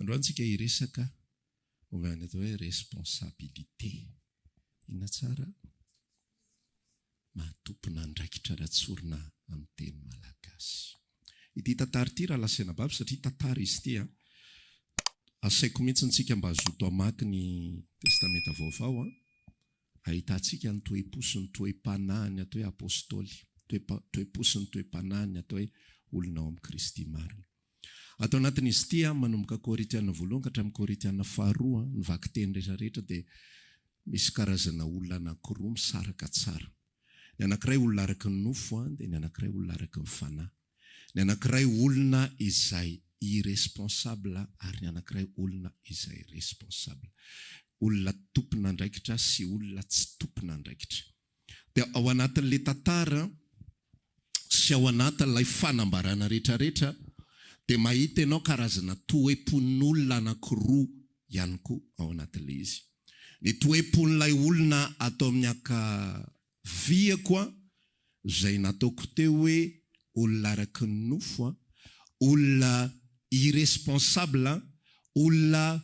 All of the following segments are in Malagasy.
Androany tsika hiresaka momba ny atao hoe responsabilité. Inona tsara? Maha tompon'andraikitra raha tsorina amin'ny teny malagasy. Ity tantara ity rahalahy sy anabavy satria tantara izy ity an. Asaiko mihitsy tsika mba hazoto hamaky ny Testamenta Vaovao an. Ahitantsika ny toe-po sy ny toe-panahin'ny atao hoe apostoly, toe-po sy ny toe-panahin'ny atao hoe olona ao amin'i Kristy marina. Ato anatin'izy ity, manomboka Korintiana voalohany ka hatramin'ny Korintiana faharoa, ny vakiteny rehetra rehetra dia misy karazana olona anankiroa misaraka tsara. Ny anankiray olona araka ny nofo, dia ny anankiray olona araka ny fanahy. Ny anankiray olona izay irresponsable ary ny anankiray olona izay responsable. Olona tompon'andraikitra sy olona tsy tompon'andraikitra. Dia ao anatin'ilay tantara sy ao anatin'ilay fanambarana rehetrarehetra dia mahita ianao karazana toe-pon'olona anankiroa ihany koa ao anatin'ilay izy. Ny toe-pon'ilay olona ato amin'ny ankaviako an, izay nataoko teo hoe olona araka ny nofo an, olona irresponsable an, olona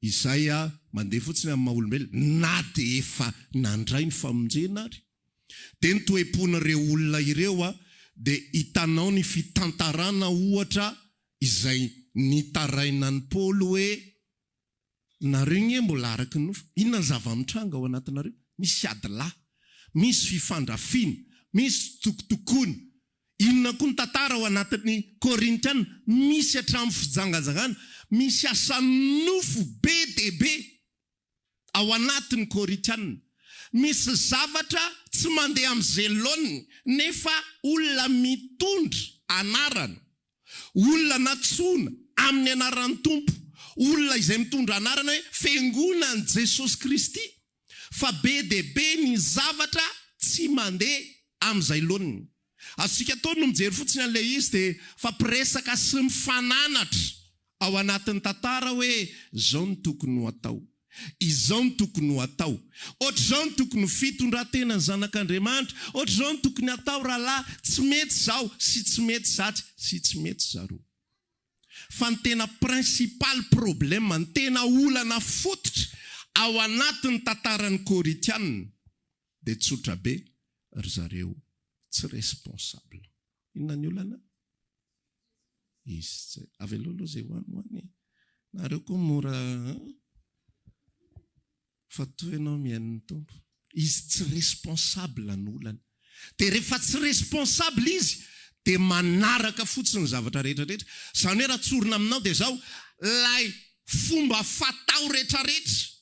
izay mandeha fotsiny amin'ny maha olombelona na dia efa nandray ny famonjena ary. Dia ny toe-pon'ireo olona ireo dia hitanao ny fitantarana ohatra izay nitarainan'i Paoly hoe Nareo nge mbola araka ny nofo, inona ny zava-mitranga ao anatinareo? Misy ady lahy, misy fifandrafiana, misy fitokotokoana. Inona koa ny tantara ao anatin'ny Korintiana? Misy hatramin'ny fijangajangana, misy asan'ny nofo be dia be ao anatin'ny Korintiana. Misy zavatra tsy mandeha amin'izay laoniny nefa olona mitondra anarana Olona nantsoina amin'ny anaran'ny Tompo, olona izay mitondra anarana hoe Fiangonan'i Jesosy Kristy, fa be dia be ny zavatra tsy mandeha amin'izay laoniny. Azontsika atao ny mijery fotsiny an'ilay izy dia mifampiresaka sy mifananatra ao anatin'ny tantara hoe izao no tokony ho atao. Izao no tokony ho atao. Ohatr'izao no tokony ho fitondran-tenan'ny zanak'Andriamanitra. Ohatr'izao no tokony hatao rahalahy. Tsy mety izao sy tsy mety izatsy sy tsy mety izaroa. Fa ny tena principal problème, ny tena olana fototra ao anatin'ny tantaran'ny Korintiana dia tsotra be, ry zareo tsy responsable. Inona ny olana? Izy tsy avelao aloha izay ho any ho any e. Nareo koa mora an. Fa toa ianao mihaino ny Tompo. Izy tsy responsable ny olana. Dia rehefa tsy responsable izy dia manaraka fotsiny ny zavatra rehetra rehetra. Izany hoe raha tsorina aminao dia izao, ilay fomba fatao rehetra rehetra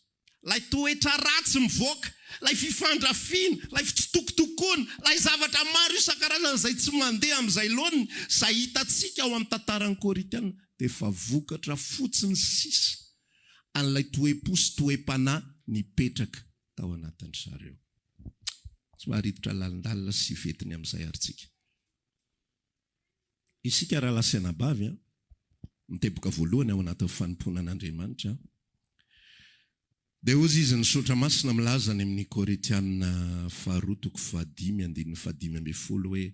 Ilay toetra ratsy mivoaka, ilay fifandrafiana, ilay fitsitokotokoana, ilay zavatra maro isan-karazany izay tsy mandeha amin'izay laoniny, izay hitantsika ao amin'ny tantaran'ny Korintiana, dia efa vokatra fotsiny sisa an'ilay toe-po sy toe-panahy nipetraka tao anatin-dry zareo. Somary hiditra lalindalina sy vetiny amin'izay ary tsika. Isika rahalahy sy anabavy an, miteboka voalohany ao anatin'ny fanompoana an'Andriamanitra, dia hozy izy ny Soratra Masina milaza any amin'ny Korintiana faharoa toko fahadimy andininy fahadimy ambin'ny folo hoe,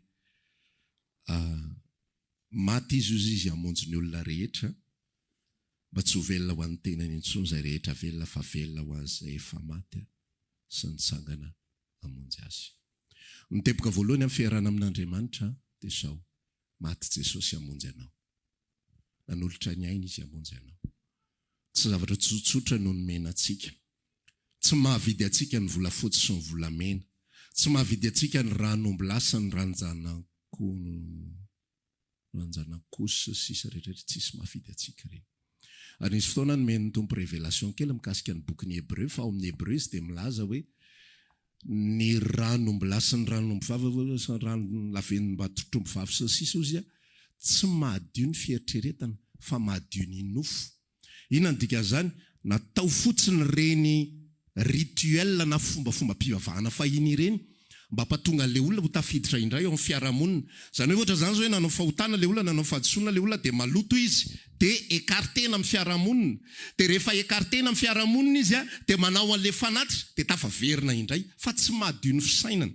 Maty izy hozy izy hamonjy ny olona rehetra, mba tsy ho velona ho an'ny tenany intsony izay rehetra velona fa velona ho an'izay efa maty sy nitsangana hamonjy azy. Ny teboka voalohany amin'ny fiarahana amin'Andriamanitra dia izao, maty Jesosy hamonjy anao. Nanolotra ny ainy Izy hamonjy anao. Tsy zavatra tsotsotra no nomena antsika. Tsy mahavidy antsika ny volafotsy sy ny volamena. Tsy mahavidy antsika ny ran'ombilahy sy ny ranjanako. Ranjanakosy sy sisa rehetra rehetra tsisy mahafidy antsika ireny. Ary nisy fotoana nomen'ny Tompo révélation kely mikasika ny bokin'ny Hebreu fa ao amin'ny Hebreu izy dia milaza hoe ny ran'ombilahy sy ny ran'ombivavy sy ny ran'lavenim-batotr'ombivavy sy ny sisa ozy tsy mahadio ny fieritreretana fa mahadio ny nofo. Inona no dikan'izany? Natao fotsiny ireny rituel na fombafombam-pivavahana fahiny ireny mba hampatonga an'ilay olona ho tafiditra indray ao amin'ny fiarahamonina. Izany hoe ohatra izany izao hoe nanao fahotana ilay olona, nanao fahadisoana ilay olona dia maloto izy, dia écarter-na amin'ny fiarahamonina. Dia rehefa écarter-na amin'ny fiarahamonina izy dia manao an'ilay fanatitra dia tafaverina indray fa tsy madio ny fisainana.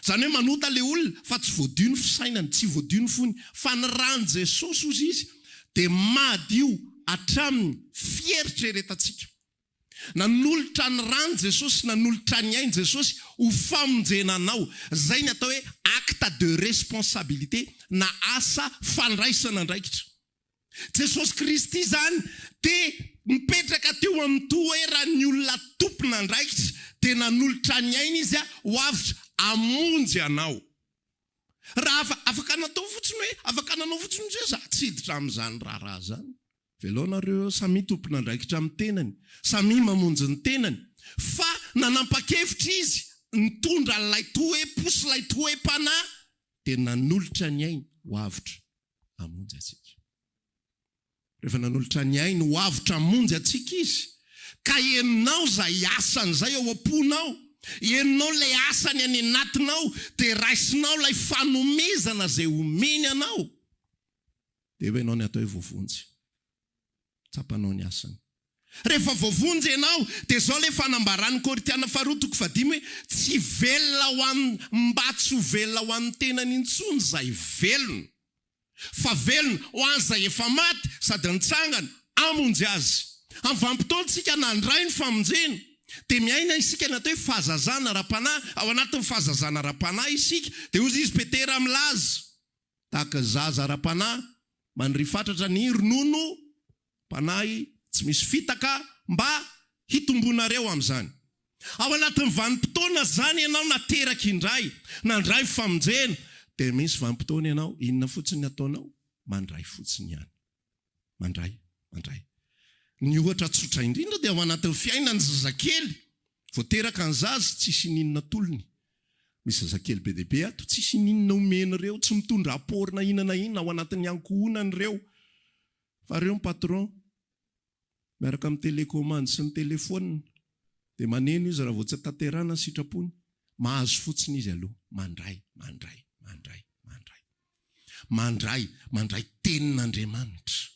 Izany hoe manota ilay olona fa tsy voadio ny fisainany, tsy voadio ny fony. Fa ny ran'i Jesosy hozy izy dia madio. hatramin'ny fieritreretantsika. Nanolotra ny rany Jesosy, nanolotra ny ainy Jesosy ho famonjena anao. Izay ny atao hoe acte de responsabilité na asa fandraisana andraikitra. Jesosy Kristy izany dia nipetraka teo amin'ny toeran'ny olona tompon'andraikitra, dia nanolotra ny ainy Izy ho avotra hamonjy anao. Raha afaka natao fotsiny hoe, afaka nanao fotsiny hoe za tsy hiditra amin'izany raharaha izany. Velao nareo eo, samia tompon'andraikitra amin'ny tenany, samia mamonjy ny tenany. Fa nanampa-kevitra izy nitondra an'ilay toe-po sy ilay toe-panahy dia nanolotra ny ainy ho avotra hamonjy antsika. Rehefa nanolotra ny ainy ho avotra hamonjy antsika Izy, ka henonao izay asany izay ao am-ponao, henonao ilay asany any anatinao, dia raisinao ilay fanomezana izay omeny anao, dia eo ianao ny atao hoe voavonjy. Tsapanao ny asany. Rehefa voavonjy ianao, dia izao ilay fanambaran'ny Korintiana faharoa toko fahadimy hoe, Tsy velona ho an'ny, mba tsy ho velona ho an'ny tenany intsony izay velona, fa velona ho an'izay efa maty sady nitsangana hamonjy azy. Amin'ny vanim-potoantsika nandray ny famonjena, dia miaina isika ny atao hoe fahazazana ara-panahy. Ao anatin'ny fahazazana ara-panahy isika, dia hoy izy Petera milaza, tahaka zaza ara-panahy, maniry fatratra ny ronono Mpanahy tsy misy fitaka mba hitombonareo amin'izany. Ao anatin'ny vanim-potoana izany ianao nateraka indray, nandray famonjena, dia misy vanim-potoana ianao, inona fotsiny ny ataonao? Mandray fotsiny ihany. Mandray, mandray. Ny ohatra tsotra indrindra dia ao anatin'ny fiainan'ny zazakely. Vao teraka ny zaza, tsisy ininona atolony. Misy zazakely be dia be ato, tsisy ininona omeny ireo, tsy mitondra apport na inona na inona ao anatin'ny ankohonany ireo. Fa reo ny patron miaraka amin'ny télécommande sy ny téléphone dia maneno izy raha vao tsy tanterahana ny sitrapony, mahazo fotsiny izy aloha, mandray, mandray, mandray, mandray. Mandray, mandray tenin'Andriamanitra.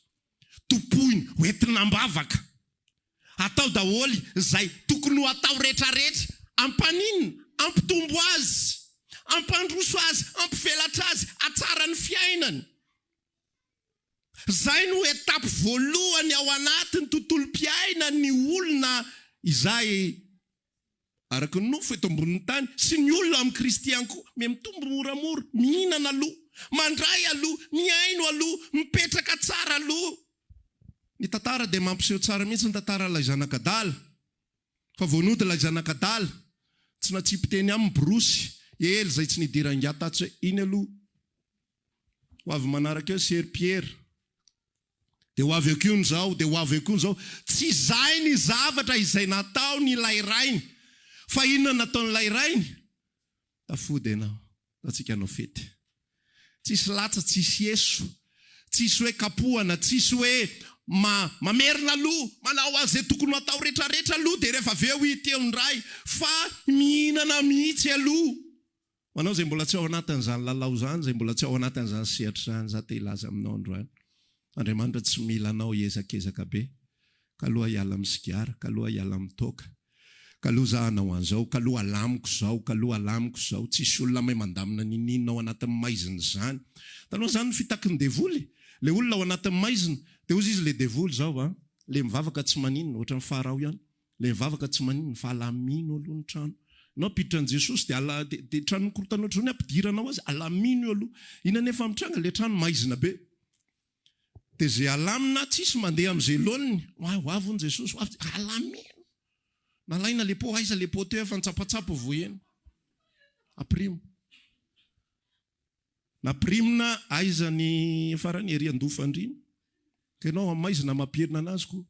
Tompoina, hoentina am-bavaka. Atao daholo izay tokony ho atao rehetrarehetra, ampaninona, ampitombo azy, ampandroso azy, ampivelatra azy, hatsara ny fiainany. Izay no étape voalohany ao anatin'ny tontolom-piainan'ny olona izay araka ny nofo eto ambonin'ny tany sy ny olona amin'i Kristy ihany koa. Mihamitombo moramora, mihinana aloha, mandray aloha, mihaino aloha, mipetraka tsara aloha. Ny tantara dia mampiseho tsara mihitsy ny tantaran'ilay zanak'adala. Fa vao nody ilay zanak'adala, tsy natsipy teny aminy borosy, ela izay tsy nidiran-ingahy tatsy hoe iny aloha. Ho avy manaraka eo Serpiera. Dia ho avy eo koa ny zao, dia ho avy eo koa ny zao. Tsy izay ny zavatra izay nataony ilay rainy. Fa inona no nataon'ilay rainy? Tafody ianao, antsika hanao fety. Tsisy latsa, tsisy eso, tsisy hoe kapohana, tsisy hoe ma, mamerina aloha, manao an'izay tokony ho atao retraretra aloha dia rehefa avy eo hita eo indray. Fa mihinana mihitsy aloha. Ho anao izay mbola tsy ao anatin'izany lalao izany, izay mbola tsy ao anatin'izany sehatra izany, izaho te hilaza aminao androany, Andriamanitra tsy mila anao hihezakezaka be, ka aloha hiala amin'ny sigara, ka aloha hiala amin'ny toaka, ka aloha izaho hanao an'izao, ka aloha alamiko izao, ka aloha alamiko izao. Tsisy olona mahay mandamina n'inon'inona ao anatin'ny maizina izany. Hitanao izany ny fitaky ny devoly? Ilay olona ao anatin'ny maizina, dia hozy izy ilay devoly izao an, ilay mivavaka tsy maninona, ohatran'ny Farao ihany. Ilay mivavaka tsy maninona fa alamino aloha ny trano. Ianao ampiditra an'i Jesosy dia ala dia dia trano mikorontana ohatr'izao ny ampidiranao azy, alamino io aloha. Inona anefa mitranga? Ilay trano maizina be. Dia izay alamina tsisy mandeha amin'izay laoniny. Ho avy ho avy hono Jesosy, ho avy, alamino. Nalaina ilay pot, aiza ilay pot teo efa nitsapatsapa vao heno. Ampirimo. Nampirimina aiza ny farany ery andoha fandriana. Ka ianao amin'ny maizina mampirina anazy ko.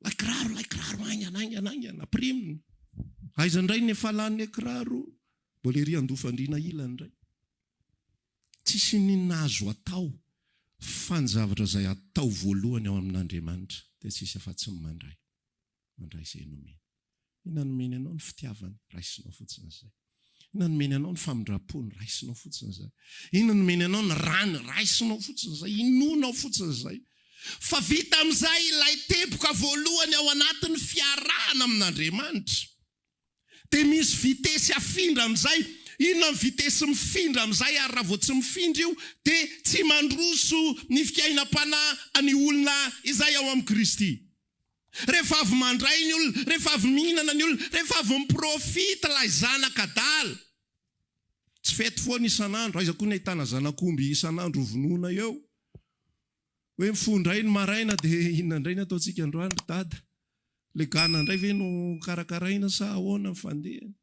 Lay kiraro, lay kiraro haingana, haingana, haingana, ampirimina. Aiza indray ny efa lany kiraro, mbola ery andoha fandriana ilany indray. Tsisy n'inona azo atao fa ny zavatra izay atao voalohany ao amin'Andriamanitra dia tsisy afa-tsy ny mandray. Mandray izay nomeny. Inona nomeny anao? Ny fitiavany, raisinao fotsiny izay. Inona nomeny anao? Ny famindram-pony, raisinao fotsiny izay. Inona nomeny anao? Ny rany, raisinao fotsiny izay. Inoanao fotsiny izay. Fa vita amin'izay ilay teboka voalohany ao anatin'ny fiarahana amin'Andriamanitra. Dia misy vitesy afindra amin'izay. Inona ny vitesse mifindra amin'izay ary raha vao tsy mifindra io dia tsy mandroso ny fiainam-panahy ny olona izay ao amin'i Kristy. Rehefa avy mandray ny olona, rehefa avy mihinana ny olona, rehefa avy mi-profite ilay zanaka adala. Tsy fety foana isan'andro, aiza koa ny ahitana zanak'omby isan'andro hovonoina eo? Hoe mifoha indray ny maraina dia inona indray ny ataontsika androany ry dada? Ilay gana indray ve no karakaraina sa ahoana ny fandehany?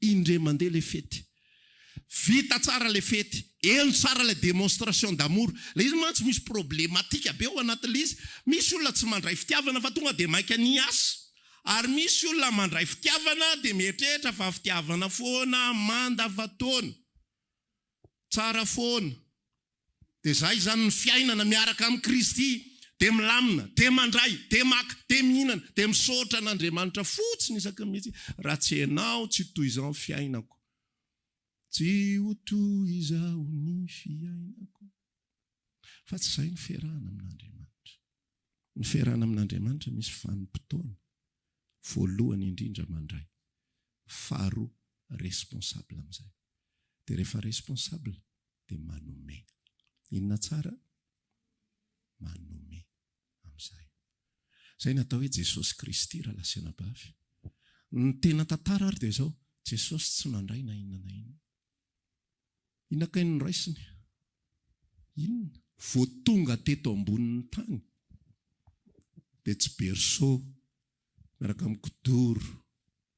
Indray mandeha ilay fety. Vita tsara ilay fety. Heno tsara ilay démonstration d'amour. Ilay izy mantsy misy problématique be ao anatin'ilay izy. Misy olona tsy mandray fitiavana fa tonga dia maika ny hiasa. Ary misy olona mandray fitiavana dia mieritreritra fa fitiavana foana mandava-taona. Tsara foana. Dia izay izany ny fiainana miaraka amin'i Kristy, dia milamina, dia mandray, dia maka, dia mihinana, dia misaotra an'Andriamanitra fotsiny isaky ny mihitsy, raha tsy Ianao tsy ho toy izao ny fiainako, tsy ho toy izao ny fiainako. Fa tsy izay ny fiarahana amin'Andriamanitra. Ny fiarahana amin'Andriamanitra misy vanim-potoana, voalohany indrindra mandray, faharoa responsable amin'izay. Dia rehefa responsable dia manome. Inona tsara? Manome amin'izay. Izay ny atao hoe Jesosy Kristy rahalahy sy anabavy. Ny tena tantara ary dia izao, Jesosy tsy nandray na inona na inona. Inona kay no noraisiny? Inona? Vao tonga teto ambonin'ny tany dia tsy berceau miaraka amin'ny kidoro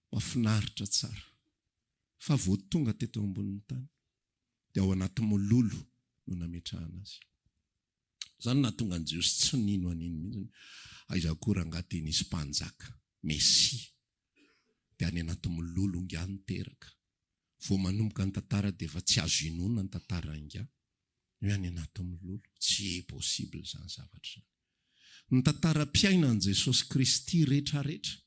mahafinaritra tsara fa vao tonga teto ambonin'ny tany dia ao anaty mololo no nametrahana azy. Izany no nahatonga ny Jiosy tsy nino an'iny mihitsy. Aiza koa rangahy te nisy mpanjaka, Mesia, dia any anaty mololo ingahy no teraka. Vao manomboka ny tantara dia efa tsy azo inoana ny tantara ingahy. Hoe any anaty mololo. Tsy possible izany zavatra izany. Ny tantaram-piainan'i Jesosy Kristy retraretra,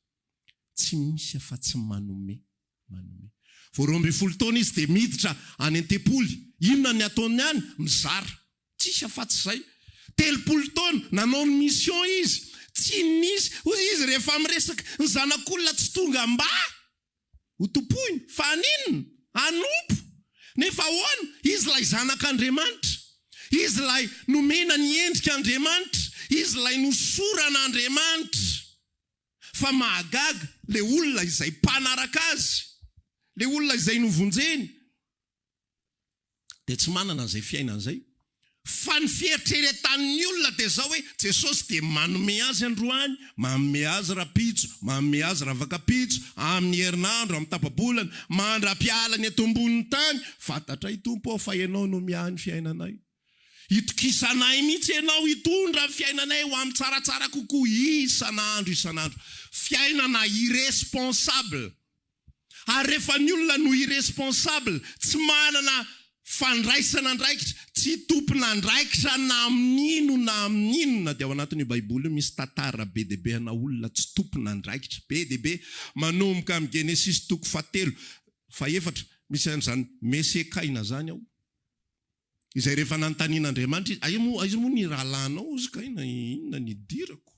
tsy misy afa-tsy manome Manome. Vao 12 taona izy dia miditra any an-tempoly. Inona ny ataony any? Mizara. Tsisy afa-tsy izay. 30 taona, nanao ny mission izy. Tsy nisy, hoy izy rehefa miresaka, ny zanak'olona tsy tonga mba ho tompoina, fa haninona? Hanompo. Nefa ahoana? Izy ilay zanak'Andriamanitra. Izy ilay nomena ny endrik'Andriamanitra. Izy ilay nosoran'Andriamanitra. Fa mahagaga, le olona izay mpanaraka azy, le olona izay novonjeny, dia tsy manana an'izay fiainana izay. Fa ny fieritreretan'ny olona dia izao hoe, Jesosy dia manome azy androany, manome azy rahampitso, manome azy ravakapitso, amin'ny herinandro, amin'ny tapa-bolana, mandra-pialany eto ambonin'ny tany, fantatray Tompo ô fa Ianao no miahy ny fiainanay. Itokisanay mihitsy ianao hitondra ny fiainanay ho amin'ny tsaratsara kokoa isan'andro isan'andro. Fiainana irresponsable. Ary rehefa ny olona no irresponsable, tsy manana fandraisana andraikitra, tsy tompon'andraikitra na amin'ino na amin'inona, dia ao anatin'io Baiboly io misy tantara be dia be ana olona tsy tompon'andraikitra be dia be, manomboka amin'ny Genesisy toko fahatelo, fahefatra, misy an'izany Mesekaina izany ao. Izay rehefa nanontanian'Andriamanitra izy, aiza moa, aiza moa ny rahalahinao? Hozy Kaina, inona ny idirako?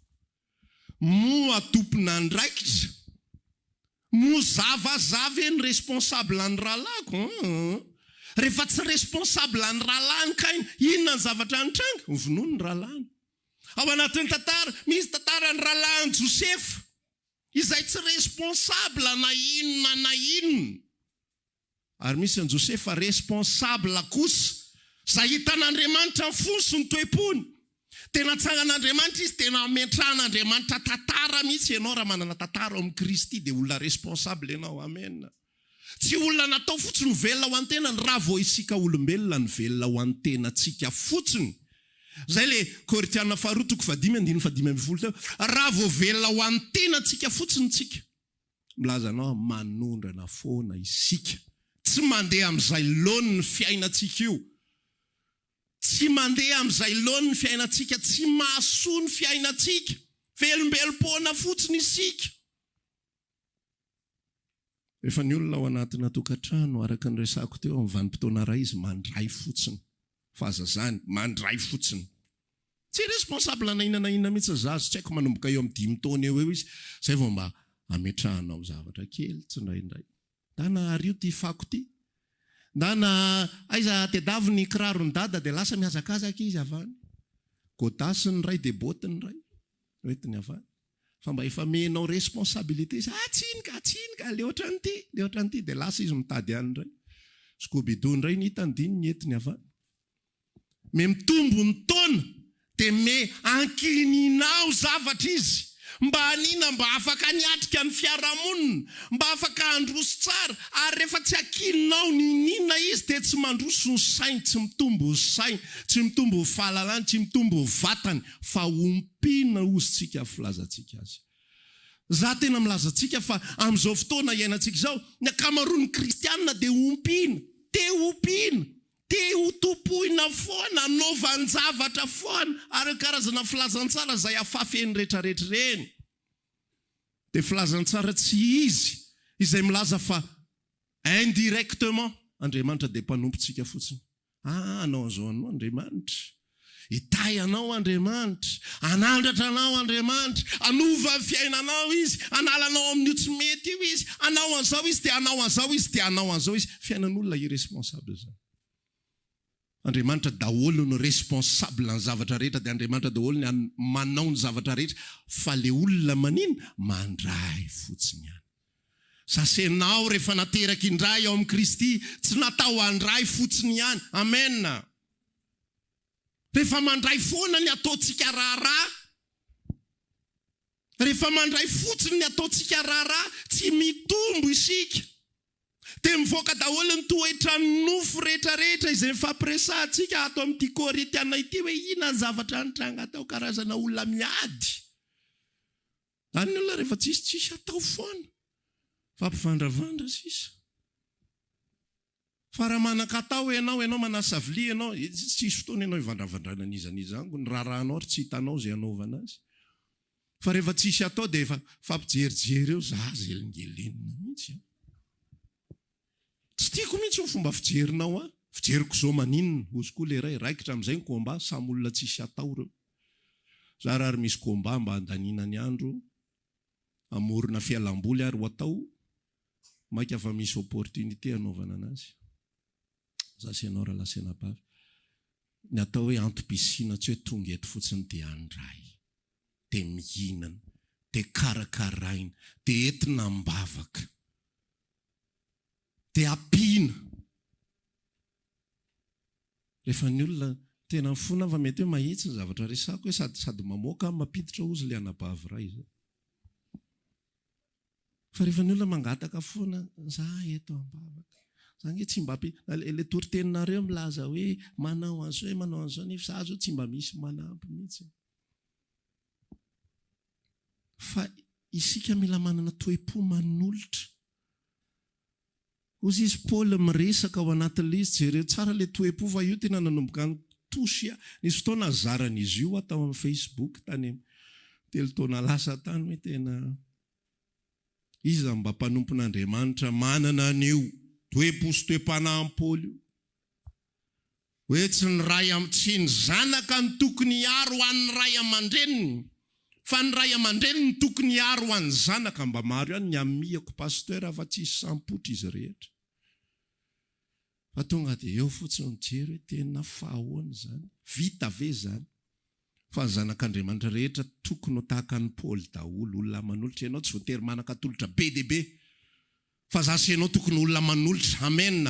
Moa tompon'andraikitra? Moa za va za ve ny responsable ny rahalahiko? Aa. Rehefa tsy responsable ny rahalahiny Kaina, inona ny zavatra nitranga? Novonoiny ny rahalahiny. Ao anatin'ny tantara, misy tantaran'ny rahalahin'i Josefa, izay tsy responsable na inona na inona. Ary misy an'i Josefa responsable kosa, izay hitan'Andriamanitra ny fony sy ny toe-pony. Tena atsangan'Andriamanitra izy, tena ametrahan'Andriamanitra tantara mihitsy ianao raha manana tantara ao amin'i Kristy dia olona responsable ianao. Amen. Tsy olona natao fotsiny ho velona ho an'ny tenany, raha vao isika olombelona no velona ho an'ny tenantsika fotsiny. Izay ilay Korintiana faharoa toko fahadimy andininy fahadimy ambin'ny folo teo. Raha vao velona ho an'ny tenantsika fotsiny isika. Milaza anao aho, manondrana foana isika. Tsy mandeha amin'izay laoniny ny fiainantsika io. Tsy mandeha amin'izay laoniny ny fiainantsika. Tsy mahasoa ny fiainantsika. Velombelom-poana fotsiny isika. Rehefa ny olona ao anatina tokantrano, araka ny resako teo, amin'ny vanim-potoana iray izy mandray fotsiny. Fahazazany, mandray fotsiny. Tsy responsable na inona na inona mihitsy ny zaza, tsy haiko manomboka eo amin'ny dimy taona eo eo izy zay vao mba ametrahanao zavatra kely tsindraindray. Dana ario ty fako ty. Ndana aiza tedavo ny kiraron'i dada dia lasa mihazakazaka izy avy any. Godasse ny iray dia botte ny iray no entiny avy any. Fa mba efa amenao responsabilité izy, ah tsy iny ka, tsy iny ka, le ohatran'ity, le ohatran'ity dia lasa izy mitady any indray. Scooby-Doo indray ny hitany dia iny ny entiny avy any. Me mitombo ny taona dia me ankininao zavatra izy mba hanina mba afaka niatrika ny fiarahamonina, mba afaka handroso tsara ary rehefa tsy ankininao niniana izy dia tsy mandroso ny sainy, tsy mitombo ny sainy, tsy mitombo ny fahalalany, tsy mitombo ny vatany fa ompiana hozy tsika filazantsika azy. Za tena milaza antsika fa amin'izao fotoana iainantsika izao ny ankamaroan'ny kristianina dia ompiana, te ompiana. Te ho tompoina foana, anaovan-javatra foana, ary ireo karazana filazantsara izay afafy eny rehetrarehetra ireny dia filazantsara tsy izy izay milaza fa indirectement Andriamanitra dia mpanompontsika fotsiny. Ah, hanao an'izao anao Andriamanitra. Hitahy anao Andriamanitra, hanandratra anao Andriamanitra, hanova ny fiainanao Izy, hanala anao amin'io tsy mety io Izy, hanao an'izao Izy, dia hanao an'izao Izy, dia hanao an'izao Izy. Fiainan'olona irresponsable izany. Andriamanitra daholo no responsable ny zavatra rehetra, dia Andriamanitra daholo ny manao ny zavatra rehetra, fa le olona manina? Mandray fotsiny ihany. Sasenao rehefa nateraka indray ao amin'i Kristy, tsy natao handray fotsiny ihany. Amen. Rehefa mandray foana ny ataontsika raharaha, rehefa mandray fotsiny ny ataontsika raharaha, tsy mitombo isika. Dia mivoaka daholo ny toetran'ny nofo rehetrarehetra izay nifampiresahantsika ato amin'ity Korintiana ity hoe inona ny zavatra nitranga tao, karazana olona miady. Any ny olona rehefa tsisy tsisy atao foana, fampivandravandra sisa. Fa raha manan-katao ianao, ianao manasa vilia ianao, tsy hisy fotoana ianao hivandravandrana an'iza n'iza amiko, ny raharahanao ary tsy hitanao izay hanaovana azy. Fa rehefa tsisy atao dia efa fampijerijery eo, za zelingelenina mihitsy an. Tsy tiako mihitsy ny fomba fijerinao ahy, fijeriko zao maninona, hozy koa le ray, raikitra amin'izay ny combat, samy olona tsisy atao ireo. Zara ary misy combat mba handaniana ny andro, hamorona fialamboly ary ho atao, Maika fa misy opportunité hanaovana anazy. Za sy ianao rahalahy sy anabavy. Ny atao hoe antom-pisiana tsy hoe tonga eto fotsiny dia handray, dia mihinana, dia karakaraina, dia entina am-bavaka, dia ampiana. Rehefa ny olona tena mifona fa mety hoe mahitsy ny zavatra resako hoe sady sady mamoaka aho mampiditra hozy ilay anabavy iray izay. Fa rehefa ny olona mangataka foana, za eto am-bavaka. Za nge tsy mba mpi-, le toriteninareo milaza hoe manao an'izao e, manao an'izao nefa za zao tsy mba misy manampy mihitsy. Fa isika mila manana toe-po manolotra. Hozy izy Paoly miresaka ao anatin'ilay izy, jereo tsara ilay toe-po fa io tena nanomboka nitosy ahy. Nisy fotoana nizaran'izy io aho tao amin'ny Facebook tany amin'ny telo taona lasa tany hoe tena iza no mba mpanompon'Andriamanitra manana an'io toe-po sy toe-panahin'i Paoly io. Hoe tsy ny ray am tsy ny zanaka no tokony hiaro an'ny ray aman-dreniny fa ny ray aman-dreny no tokony hiaro an'ny zanaka mba maro ihany ny amiako pasteur fa tsisy sampotra izy rehetra fa tonga dia eo fotsiny mijery hoe tena fa ahoana izany vita ve izany Fa ny zanak'Andriamanitra rehetra tokony ho tahaka an'i Paoly daholo, olona manolotra, ianao tsy voatery manakatolotra be dia be, fa za sy ianao tokony olona manolotra, amen,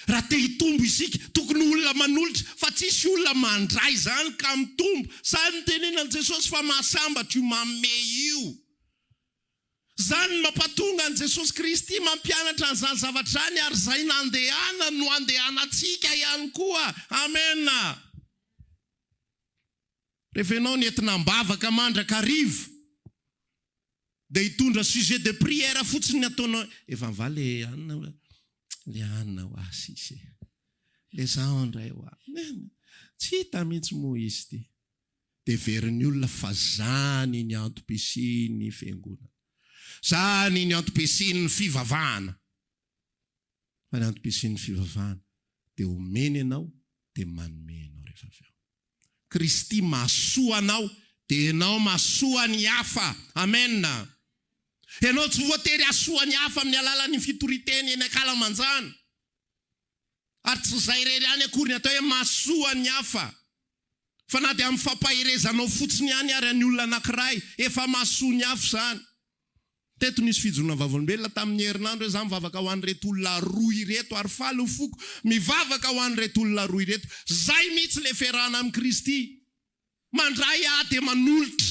raha te hitombo isika tokony ho olona manolotra, fa tsisy olona mandray izany ka mitombo, zany no tenenan'i Jesosy fa mahasambatra io manome io, zany no mampatonga an'i Jesosy Kristy mampianatra an'izany zavatra izany ary izay nandehanany no andehanantsika ihany koa, amen. Rehefa ianao nentina am-bavaka mandrakariva dia hitondra sujet de prière fotsiny ny ataonao, efa mivaly le anona hoe le anona hoa sisa e, le zaho indray hoa, tsy hita mihitsy moa izy ity. Dia heverin'ny olona fa zany ny antom-pisian'ny fiangonana, zany ny antom-pisian'ny fivavahana. Fa ny antom-pisian'ny fivavahana dia omeny ianao dia manome ianao rehefa avy eo. Kristy mahasoa anao dia ianao mahasoa ny hafa. Amen. Ianao tsy voatery hahasoa ny hafa amin'ny alalan'ny fitorian-teny eny ankalamanjana. Ary tsy izay irery ihany akory ny atao hoe mahasoa ny hafa, fa na dia amin'ny fampaherezanao fotsiny ihany ary ny olona anankiray, efa mahasoa ny hafa izany. Teto nisy fijoroana vavolombelona tamin'ny herinandro hoe za mivavaka ho an'ireto olona roa ireto ary faly ny foko mivavaka ho an'ireto olona roa ireto. Zay mihitsy le fiarahana amin'i Kristy. Mandray aho dia manolotra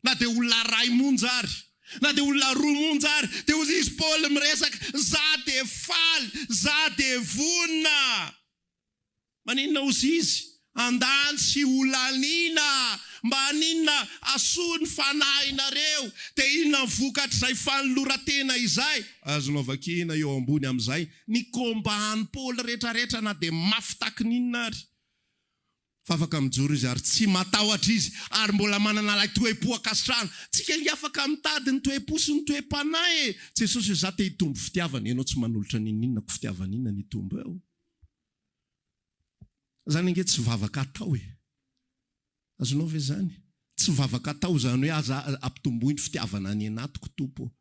na dia olona ray monja ary, na dia olona roa monja ary. Dia hozy izy Paoly miresaka, za dia faly, za dia vonona. Maninona ozy izy? Andany sy holaniana mba haninona asoa ny fanahinareo dia inona ny vokatr'izay fanoloran-tena izay? Azonao vakiana eo ambony amin'izay ny combat an'i Paoly retraretra na dia mafy taky ny inona ary. Fa afaka mijoro izy ary tsy matahotra izy ary mbola manana ilay toe-po ankasitrahana. Tsika ange afaka mitady ny toe-po sy ny toe-panahy e! Jesosy hoe za te hitombo fitiavana, ianao tsy manolotra n'inon'inona ko fitiavana inona ny hitombo eo? Zany ange tsy vavaka atao e! Azonao ve zany? Tsy vavaka atao zany hoe aza ampitomboy ny fitiavana any anatiko Tompo ô!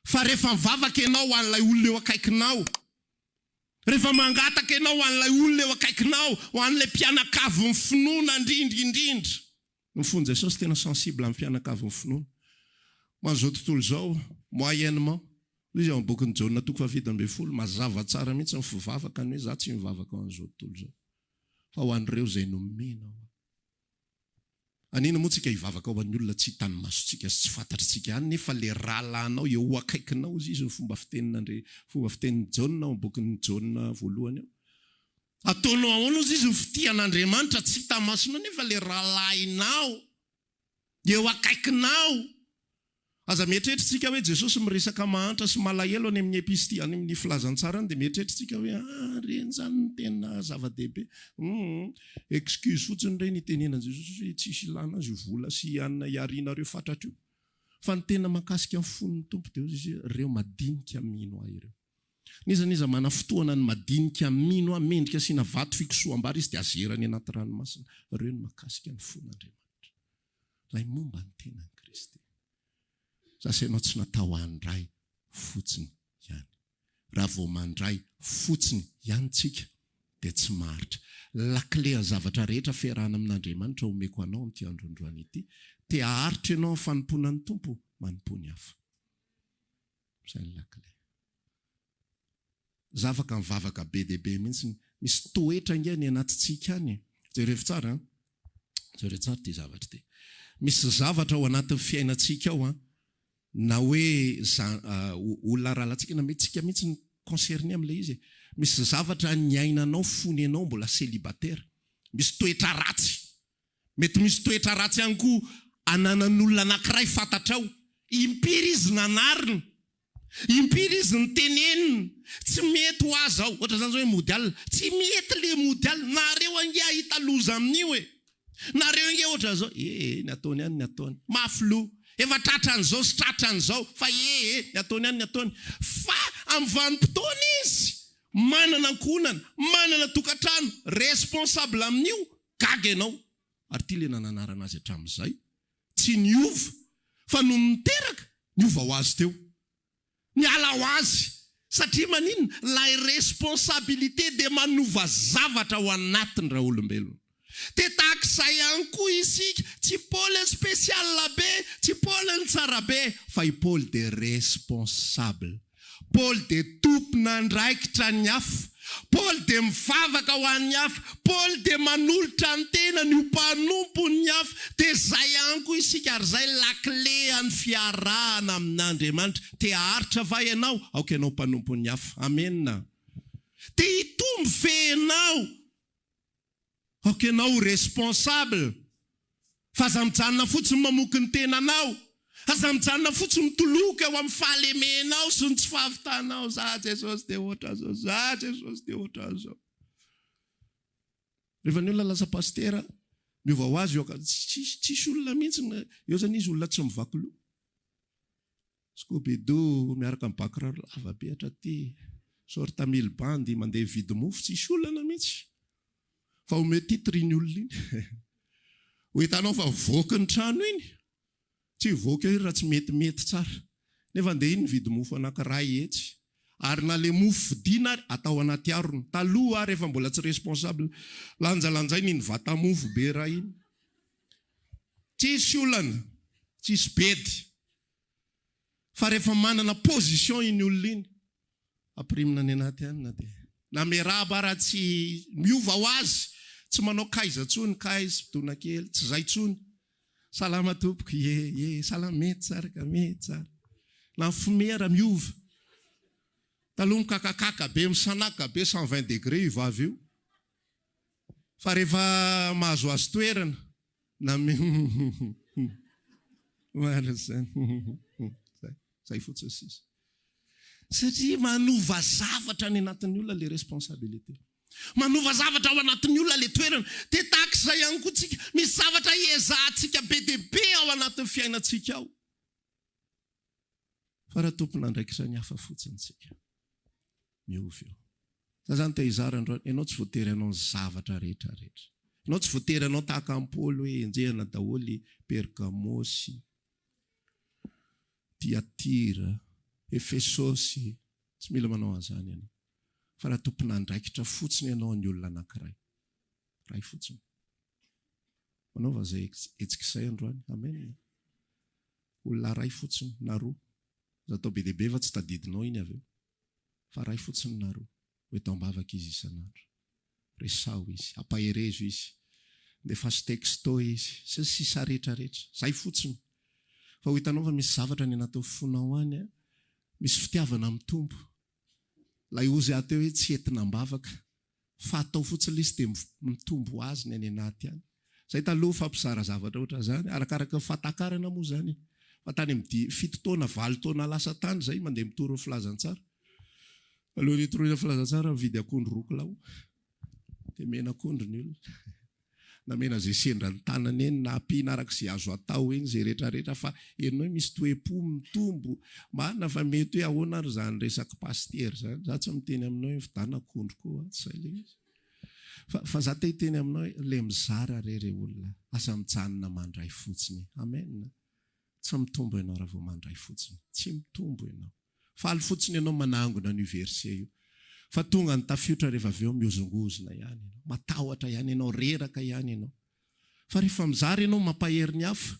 Fa rehefa mivavaka ianao ho an'ilay olona eo akaikinao, rehefa mangataka ianao ho an'ilay olona eo akaikinao, ho an'ilay mpianakavin'ny finoana indrindra indrindra. Ny fon'i Jesosy tena sensible amin'ny fianakavin'ny finoana. Ho an'izao tontolo izao, moyennement. Hoy izy ao amin'ny bokin'i Jaona toko fahafito ambin'ny folo, mazava tsara mihitsy ny fivavaka ny hoe za tsy mivavaka ho an'izao tontolo izao, fa ho an'ireo izay nomenao ahy. Anina moa tsika hivavaka ho an'ny olona tsy hitan'ny masontsika sy tsy fantatritsika any nefa le rahalahinao eo ho akaikinao hozy izy ny fomba fitenin'Andria, fomba fitenin'i Jaona ao amin'ny bokin'i Jaona voalohany ao. Ataonao ahoana ozy izy ny fitia an'Andriamanitra tsy hita masonao nefa le rahalahinao eo akaikinao. Aza mieritreritra tsika hoe Jesosy miresaka mahantra sy malahelo any amin'ny episty any amin'ny filazantsara any dia mieritreritra tsika hoe ah reny zany no tena zava-dehibe. Hum excuse fotsiny ireny itenenan'i Jesosy hoe tsisy ilana azy io vola sy hanina iarianareo fatratra io. Fa ny tena mahakasika ny fon'ny Tompo dia hozy izy hoe ireo madinika mino ahy ireo. N'iza n'iza manafotohana ny madinika mino ahy mendrika asiana vato fikosoham-bary izy dia azerany anaty ranomasina. Ireo no mahakasika ny fon'Andriamanitra. Ilay momba ny tenan'i Kristy. Za sy ianao tsy natao handray fotsiny ihany. Raha vao mandray fotsiny ihany tsika dia tsy maharitra. Lakile an'ny zavatra rehetra fiarahana amin'Andriamanitra omeko anao amin'ity andro androany ity. Te haharitra ianao amin'ny fanompoana ny Tompo, manompoa ny hafa. Izay ny lakile. Za afaka mivavaka be dia be mihitsy. Misy toetra ange any anatintsika any e. Jerevo tsara an. Jereo tsara ity zavatra ity. Misy zavatra ao anatin'ny fiainantsika ao an, na hoe za olona rahalahintsika na mety tsika mihitsy no concerné amin'ilay izy e. Misy zavatra niainanao fony ianao mbola célibataire. Misy toetra ratsy. Mety misy toetra ratsy ihany koa ananan'olona anankiray fantatrao. Impiry izy nanarina? Impiry izy nitenenina? Tsy mety ho ahy zao. Ohatra zany zao hoe mody alina. Tsy mety le mody alina. Nareo ange hahita loza amin'io e. Nareo ange ohatra zao. Ee, ny ataony ihany ny ataony. Mafy loha. Efa tratran'izao sy tratran'izao. Fa ee, ny ataony ihany ny ataony. Fa amin'ny vanim-potoana izy, manana ankohonana, manana tokantrano, responsable amin'io, Gaga ianao, ary ity ilay nananarana azy hatramin'izay, tsy niova, fa nony niteraka, niova ho azy teo. Niala ho azy. Satria maninona? Ilay responsabilité dia manova zavatra ao anatiny raolombelona. Dia tahaka izay ihany koa isika, tsy Paoly ny spécial be, tsy Paoly ny tsara be, fa i Paoly dia responsable. Paoly dia tompon'andraikitra ny hafa. Paoly dia mivavaka ho an'ny hafa. Paoly dia manolotra ny tenany ho mpanompon'ny hafa. Dia izay ihany koa isika ary izay lakile an'ny fiarahana amin'Andriamanitra. Te haharitra va ianao? Aoka ianao ho mpanompon'ny hafa. Amena. Te hitombo ve ianao? Aoka ianao ho responsable fa aza mijanona fotsiny mamoky ny tenanao, aza mijanona fotsiny mitoloko eo amin'ny fahalemenao sy ny tsy fahavitanao, za Jesosy dia ohatran'izao, za Jesosy dia ohatran'izao. Rehefa ny olona lasa pasitera, miova ho azy eo, tsisy tsisy olona mihitsy eo zany izy olona tsy mivaky loha. Scooby-Doo miaraka amin'ny ba kiraro lava be hatraty, short mille bandy mandeha mividy mofo, tsisy olana mihitsy. Fa omeo titre iny olona iny. Ho hitanao fa mivoaka ny trano iny. Tsy hivoaka eo iny raha tsy metimety tsara. Nefa andeha iny mividy mofo anankiray etsy. Ary na le mofo vidiana ary atao anaty harona. Taloha rehefa mbola tsy responsable, lanjalanjaina iny vata mofo be iray iny. Tsisy olana, tsisy bedy. Fa rehefa manana position iny olona iny, ampirimina any anaty any na dia na miarahaba ara tsy miova ho azy, tsy manao kaiza tsony, kaiz, dona kely, tsy zay tsony. Salama tompoko, ie, ie, salama, mety tsara ka, mety tsara. Na ny fumé ara miova. Taloha mikakakaka be, misanaka be, 120 degré io vavy io. Fa rehefa mahazoazo toerana, na mi marina zany, zay, zay fotsiny sisa. Satria manova zavatra any anatin'ny olona le responsabilité. Manova zavatra ao anatin'ny olona le toerana. Dia tahaka izay ihany koa tsika, misy zavatra iezahantsika be dia be ao anatin'ny fiainantsika ao. Fa raha tompon'andraikitra ny hafa fotsiny tsika, miova io. Za zany te hizara androany, ianao tsy voatery hanao ny zavatra rehetra rehetra. Ianao tsy voatery hanao tahaka an'i Paoly hoe enjehina daholo i Pergamosy, Tyatira, Efesosy, tsy mila manao an'izany ianao. Fa raha tompon'andraikitra fotsiny ianao ny olona anankiray, iray fotsiny. Manaova izay hetsika izay androany. Amen. Olona iray fotsiny na roa. Aza atao be dia be fa tsy tadidinao iny avy eo. Fa iray fotsiny na roa. Ho eto am-bavaka izy isan'andro. Resaho izy, ampaherezo izy, andefaso texto izy, sy ny sisa rehetra rehetra. Izay fotsiny. Fa ho hitanao fa misy zavatra any anatin'ny fonao any, misy fitiavana mitombo. Ilay ozy aho teo hoe tsy entina am-bavaka fa atao fotsiny ilay izy dia mitombo ho azy ny any anaty any. Izay taloha mifampizara zavatra ohatran'izany, arakaraka ny fahatakarana moa izany e. Fa tany amin'ny fito taona, valo taona lasa tany izay mandeha mitory ny filazantsara. Alohan'ny hitoriana filazantsara mividy akondro roa kilao dia mena akondro ny olona. Namena izay sendra ny tanany eny na ampiana araka izay azo atao eny izay rehetra rehetra fa henonao hoe misy toe-po mitombo. Marina fa mety hoe ahoana ary izany resak'i pasitera izany. Za tsy miteny aminao hoe mividàna akondro koa an, tsy izay ilay izy. Fa fa za te hiteny aminao hoe le mizara re re olona aza mijanona mandray fotsiny. Amen. Tsy mitombo ianao raha vao mandray fotsiny. Tsy mitombo ianao. Faly fotsiny ianao manangona an'io verset io. Fa tonga ny tafiotra rehefa avy eo mihozongozona ihany ianao. Matahotra ihany ianao, reraka ihany ianao. Fa rehefa mizara ianao mampahery ny hafa.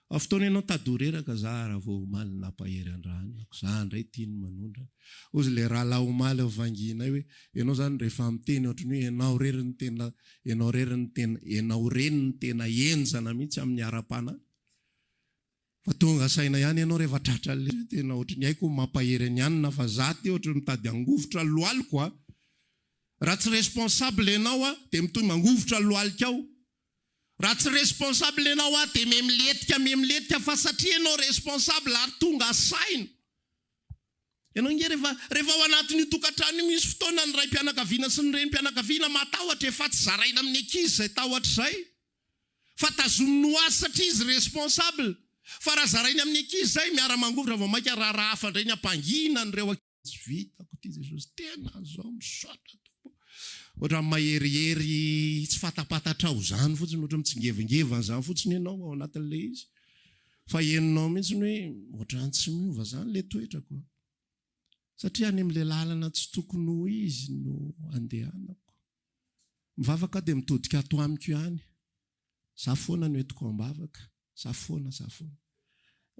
Fa fotoana ianao tady ho reraka, za raha vao omaly nampahery an-dRahanako, za indray tia ny manondrana. Hozy ilay rahalahy omaly ao vangianay hoe, ianao izany rehefa miteny ohatran'ny hoe ianao irery no tena, ianao irery no tena, ianao ireny no tena henjana mihitsy amin'ny ara-panahy. Fa tonga saina ihany ianao rehefa tratra le tena ohatry ny haiko mampahery an'i anona fa za ty ohatry ny mitady hangovitra lohaliko a! Raha tsy responsable ianao a dia mitohy mangovitra lohalika ao. Raha tsy responsable ianao a dia memiletika memiletika fa satria ianao responsable ary tonga saina. Ianao ange rehefa rehefa ao anatin'io tokantrano io misy fotoana ny raim-pianakaviana sy ny renim-pianakaviana matahotra e fa tsy zaraina amin'ny ankizy izay tahotra izay. Fa tazominy ho azy satria izy responsable. Fa raha zarainy amin'ny ankizy izay, miara mangovitra vao maika raharaha hafa indray ny hampangina an'ireo ankizy. Tsy vitako ity Jesosy tena zao misaotra Tompo. Ohatran'ny maherihery tsy fantapatatrao izany fotsiny, ohatran'ny mitsingevangevana izany fotsiny ianao ao anatin'ilay izy. Fa henonao mihitsy hoe ohatran'ny tsy miova izany ilay toetrako. Satria any amin'ilay lalana tsy tokony ho izy no andehanako. Mivavaka aho dia mitodika ato amiko ihany. Za foana no entiko am-bavaka. Za foana, za foana.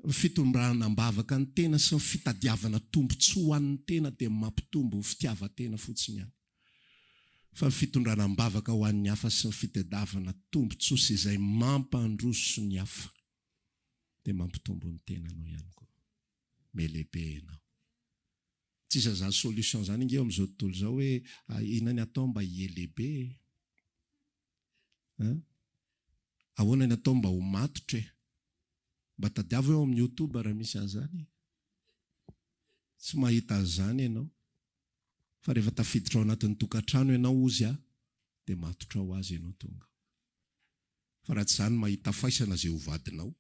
Ny fitondrana am-bavaka ny tena sy ny fitadiavana tombontsoa ho an'ny tena dia mampitombo ny fitiavan-tena fotsiny ihany. Fa ny fitondrana am-bavaka ho an'ny hafa sy ny fitadiavana tombontsoa sy izay mampandroso ny hafa dia mampitombo ny tenanao ihany koa. Melehibe ianao. Tsisy an'izany solution izany ange eo amin'izao tontolo izao hoe inona ny atao mba hihelehibe e? An? Ahoana ny atao mba ho matotra e? Mba tadiavo eo amin'ny youtube raha misy an'izany e. Tsy mahita an'izany ianao. Fa rehefa tafiditra ao anatin'ny tokantrano ianao hozy aho dia matotra ho azy ianao tonga. Fa raha tsy izany mahita faisana izay ho vadinao.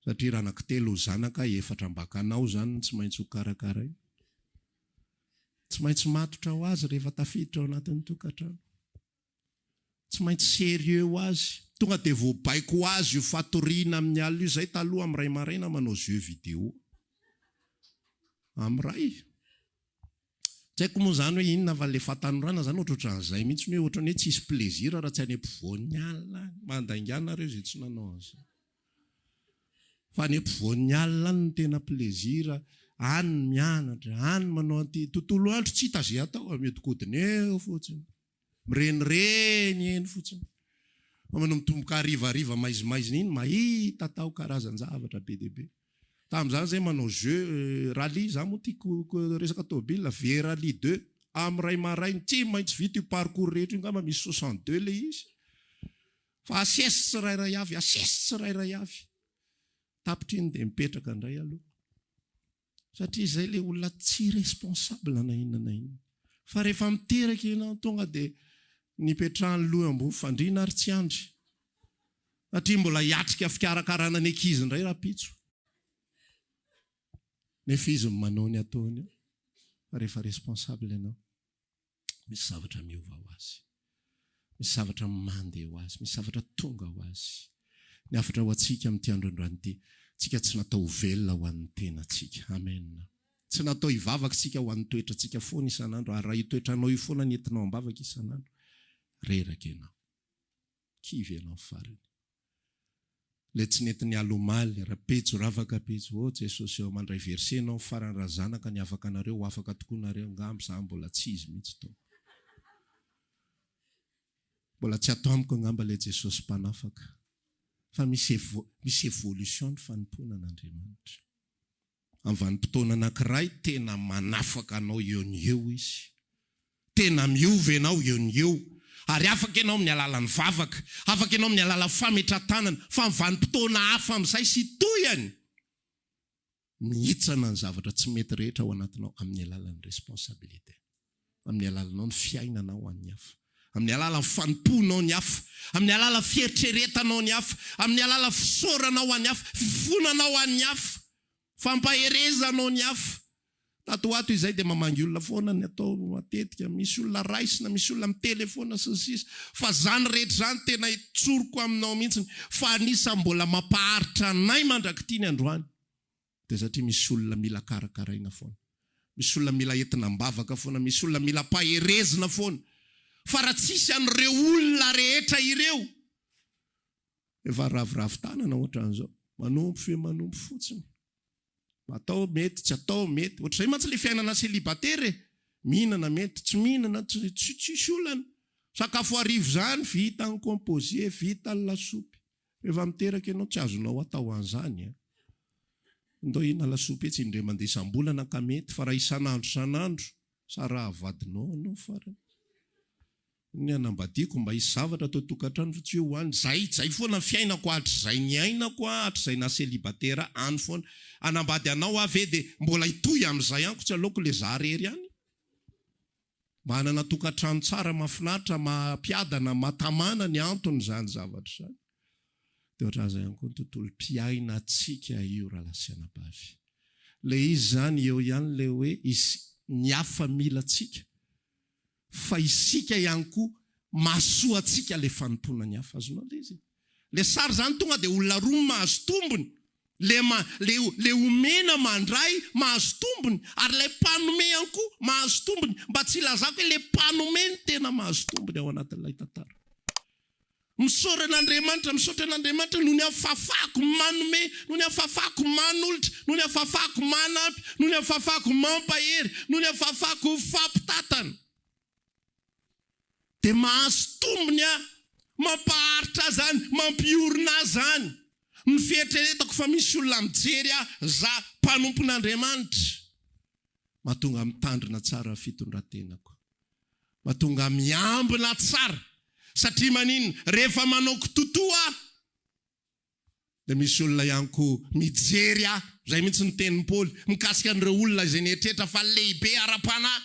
Satria raha anankitelo ho zanaka, efatra ambakanao izany no tsy maintsy ho karakaraina. Tsy maintsy matotra ho azy rehefa tafiditra ao anatin'ny tokantrano. Tsy maintsy sérieux ho azy. Tonga dia voabaiko ho azy io fatoriana amin'ny alina io. Izay taloha amin'ny iray maraina manao jeux vidéo. Amin'ny iray. Tsy haiko moa izany hoe inona fa ilay fahatanorana izany ohatrohatran'izay mihitsy hoe ohatran'ny hoe tsisy plaisir raha tsy any ampovoan'ny alina any. Mandainga nareo izay tsy nanao an'izay. Fa any ampovoan'ny alina any no tena plaisir, any ny mianatra, any manao an'ity, tontolo andro tsy hita izay atao, mihodinkodina eo fotsiny. Mirenireny eny fotsiny. Fa manombotomboka harivariva maizimaizina iny mahita atao karazan-javatra be dia be. Tamin'izany zay manao jeu rallye, za moa tiako resaka tôbila, V-rallye deux, amin'ny iray maraina, tsy maintsy vita io parcours rehetra io, angamba misy 62 ilay izy. Fa asesy tsirairay avy, asesy tsirairay avy. Tapitra iny dia mipetraka indray aloha. Satria izay ilay olona tsy responsable na inona na inona. Fa rehefa miteraka ianao tonga dia nipetrahan'ny loha eo ambony fandriana ary tsy andry. Satria mbola hiatrika fikarakarana ny ankizy indray rahampitso. Nefa izy no manao ny ataony eo. Fa rehefa responsable ianao. Misy zavatra miova ho azy. Misy zavatra mandeha ho azy. Misy zavatra tonga ho azy. Ny hafatra ho antsika amin'ity andro androany ity, tsika tsy natao ho velona ho an'ny tenantsika. Amen. Tsy natao hivavaka isika ho an'ny toetrantsika foana isan'andro, ary raha io toetranao io foana no entinao am-bavaka isan'andro, reraka ianao. Kivy ianao farany. Ilay tsy nety niala omaly, Rapejo, Ravakapejo, oh Jesosy ô, mandray verset ianao farany raha zanaka ny afaka anareo ho afaka tokoa nareo, angamba za mbola tsy izy mihitsy Tompo. Mbola tsy ato amiko angamba ilay Jesosy mpanafaka. Fa misy misy evolution ny fanompoana an'Andriamanitra. Amin'ny vanim-potoana anankiray tena manafaka anao eo ny eo Izy. Tena miova ianao eo ny eo. Ary afaka ianao amin'ny alalan'ny vavaka, afaka ianao amin'ny alalan'ny fametrahan-tanana, fa amin'ny vanim-potoana hafa amin'izay sy tohiny, mihitsana ny zavatra tsy mety rehetra ao anatinao amin'ny alalan'ny responsabilité. Amin'ny alalanao ny fiainanao ho an'ny hafa, amin'ny alalan'ny fanompoanao ny hafa, amin'ny alalan'ny fieritreretanao ny hafa, amin'ny alalan'ny fisaoranao ho an'ny hafa, fifonanao ho an'ny hafa, fampaherezanao ny hafa. Tato ho ato izay dia mamangy olona foana ny atao matetika, misy olona raisina, misy olona mitelefaona sy ny sisa Fa izany rehetra izany tena tsoriko aminao mihitsy fa anisan'ny mbola mampaharitra anay mandrak'ity ny androany. Dia satria misy olona mila karakaraina foana. Misy olona mila entina am-bavaka foana, misy olona mila ampaherezina foana. Fa raha tsisy an'ireo olona rehetra ireo, efa raviravy tanana ohatran'izao. Manompo fe manompo fotsiny. Atao mety, tsy atao mety. Ohatr'izay mantsy ilay fiainana célibataire e. Mihinana mety, tsy mihinana tsy tsisy olana. Sakafo hariva izany, vita ny composé, vita ny lasopy. Rehefa miteraka ianao tsy azonao atao an'izany an! Ndao hihinana lasopy etsy indray mandeha isam-bolana ka mety fa raha isan'andro isan'andro saraha vadinao ianao farany. Ny hanambadiako mba hisy zavatra ato an-tokantrano fa tsy hoe ho any. Zay zay foana ny fiainako hatrizay niainako an, hatrizay naha célibataire ahy any foana. Hanambady anao aho ve dia mbola hitohy amin'izay amiko tsy aleoko le za rery ihany. Manana tokantrano tsara, mahafinaritra, maha-mpiadana, maha-tamana ny anton'izany zavatra izany. Dia ohatran'izay ihany koa ny tontolom-piainantsika io rahalahy sy anabavy. Ilay izy izany eo ihany ilay hoe isy, ny hafa mila antsika, fa isika ihany koa mahasoa antsika ilay fanompoana ny hafa. Azonao ilay izy e? Le sary zany tonga de olona roa no mahazo tombony, le ma le le omena mandray mahazo tombony ary ilay mpanome ihany koa mahazo tombony, mba tsy hilazako hoe le mpanome no tena mahazo tombony ao anatin'ilay tantara. Misaora an'Andriamanitra, misaotra an'Andriamanitra noho ny amin'ny fahafahako manome, noho ny amin'ny fahafahako manolotra, noho ny amin'ny fahafahako manampy, noho ny amin'ny fahafahako mampahery, noho ny amin'ny fahafahako mifampitantana. Dia mahazo tombony aho, mampaharitra ahy izany, mampiorina ahy izany. Ny fieritreretako fa misy olona mijery ahy, za mpanompon'Andriamanitra. Mahatonga ahy mitandrina tsara ny fitondran-tenako. Mahatonga ahy miambina tsara. Satria maninona? Rehefa manao kitotoa aho, Dia misy olona ihany koa mijery ahy, izay mihitsy ny tenin'i Paoly mikasika an'ireo olona izay nieritreritra fa lehibe ara-panahy,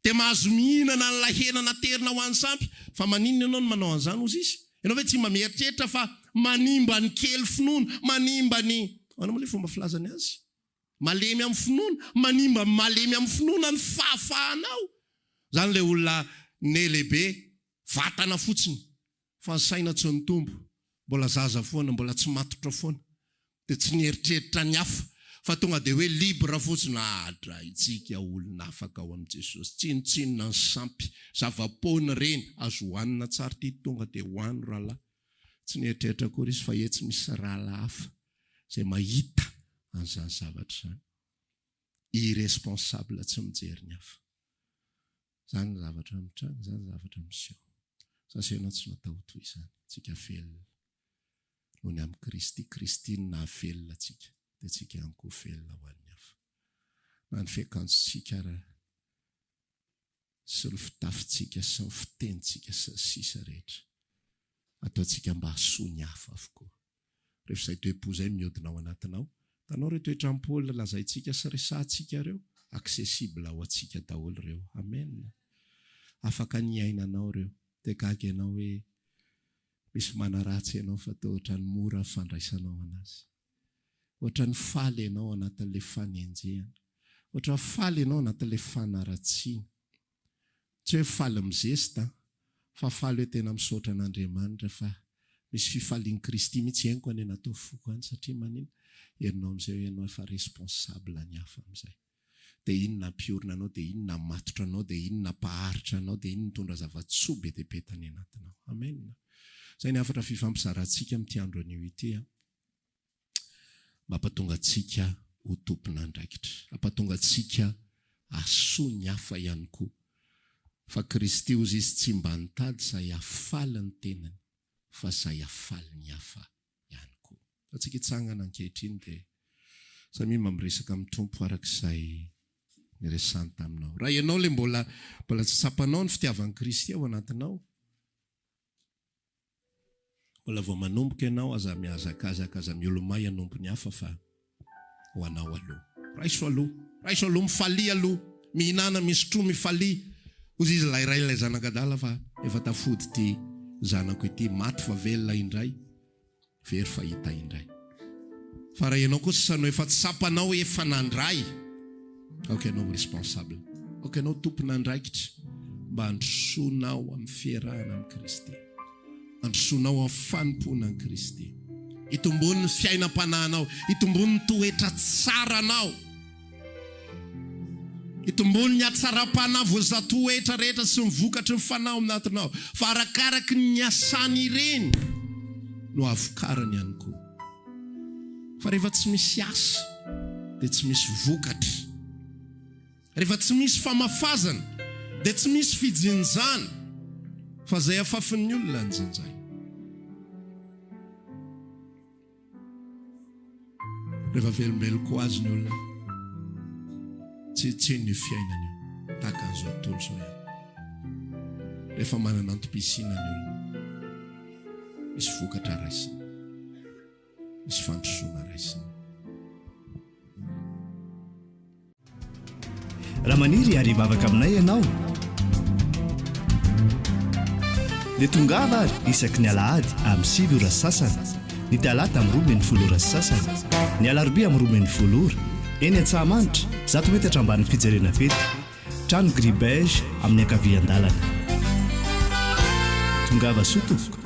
dia mahazo mihinana an'ilay hena naterina ho an'ny sampy. Fa maninona ianao no manao an'izany, hozy izy? Ianao ve tsy mba mieritreritra fa manimba ny kely finoana, manimba ny, ahoana moa ilay fomba filazany azy? Malemy amin'ny finoana, manimba ny malemy amin'ny finoana ny fahafahanao. Izany ilay olona ne lehibe, vatana fotsiny, Fa ny saina tsy nitombo, mbola zaza foana, mbola tsy matotra foana, dia tsy nieritreritra ny hafa. Fa tonga dia hoe libre fotsiny, adraintsika olona afaka ao amin'i Jesosy. Tsinontsinona ny sampy, zava-poana ireny, azo hohanina tsara ity, tonga dia hohano rahalahy. Tsy nieritreritra akory izy fa etsy misy rahalahy hafa izay mahita an'izany zavatra izany. Irresponsable tsy mijery ny hafa. Izany ny zavatra mitranga, izany ny zavatra miseho. Za sy ianao tsy natao ho toy izany. Tsika velona noho ny amin'i Kristy. Kristy no nahavelona antsika, dia tsika ihany koa velona ho an'ny hafa. Na ny fiakanjontsika ara sy ny fitafintsika sy ny fitenintsika sy ny sisa rehetra. Ataontsika mba hahasoa ny hafa avokoa. Rehefa izay toe-po izay mihodina ao anatinao, hitanao ireo toetran'i Paoly lazaintsika sy resahantsika ireo? Accessible ho antsika daholo ireo. Amen. Afaka ny hiainanao ireo. Dia gaga ianao hoe misy manaratsy ianao fa toa ohatran'ny mora ny fandraisanao anazy. Ohatran'ny faly ianao anatin'ilay fanenjehana. Ohatran'ny faly ianao anatin'ilay fanaratsiana. Tsy hoe faly mizesta an, fa faly hoe tena misaotra an'Andriamanitra fa misy fifalian'i Kristy mihitsy henoko any anatin'ny foko any satria manina? Herinao amin'izay hoe ianao efa responsable ny hafa amin'izay. Dia iny nampiorina anao, dia iny namatotra anao, dia iny nampaharitra anao, dia iny nitondra zava-tsoa be dia be tany anatinao. Amen. Izay ny hafatra fifampizarantsika amin'ity andro anio ity an. Mampatonga antsika ho tompon'andraikitra. Hampatonga antsika hahasoa ny hafa ihany koa. Fa Kristy hozy izy tsy mba nitady izay hahafaly ny tenany fa izay hahafaly ny hafa ihany koa. Fa tsika hitsangana ankehitriny dia samia mba miresaka amin'ny Tompo araka izay niresahany taminao. Raha ianao ilay mbola mbola tsy tsapanao ny fitiavan'i Kristy ao anatinao, Mbola vao manomboka ianao, aza mihazakazaka, aza miolomay hanompo ny hafa fa ho anao aloha. Raiso aloha, raiso aloha, mifalia aloha, mihinàna, misotroa, mifalia. Hozy izy ilay ray ilay zanak'adala fa efa tafody ity zanako ity, maty fa velona indray. Very fahita indray. Fa raha ianao kosa no efa tsapanao hoe efa nandray, aoka ianao ho responsable. Aoka ianao tompon'andraikitra mba handrosoanao amin'ny fiarahana amin'i Kristy. Handrosoanao amin'ny fanompoana an'i Kristy. Hitomboan'ny fiainam-panahinao, hitomboan'ny toetra tsaranao. Hitomboan'ny hatsaram-panahy voazatoetra rehetra sy ny vokatry ny fanahy ao anatinao, fa arakaraky ny niasany ireny no havokarany ihany koa. Fa rehefa tsy misy asa dia tsy misy vokatra. Rehefa tsy misy famafazana dia tsy misy fijinjana, fa izay afafin'ny olona no jinjainy. Rehefa velombeloko ho azy ny olona, tsinontsinona io fiainana io, tahaka an'izao tontolo izao ihany. Rehefa manana antom-pisiana ny olona, misy vokatra raisina, misy fandrosoana raisina. Raha maniry ary hivavaka aminay ianao dia tongava ary isaky ny alahady amin'ny 9 ora sy sasany, ny talata amin'ny 12 ora sy sasany, ny alarobia amin'ny 12 ora, eny Antsahamanitra, 100 metatra ambanin'ny fijerena fety, trano gris beige amin'ny ankavian-dalana. Tongava soa tompoko.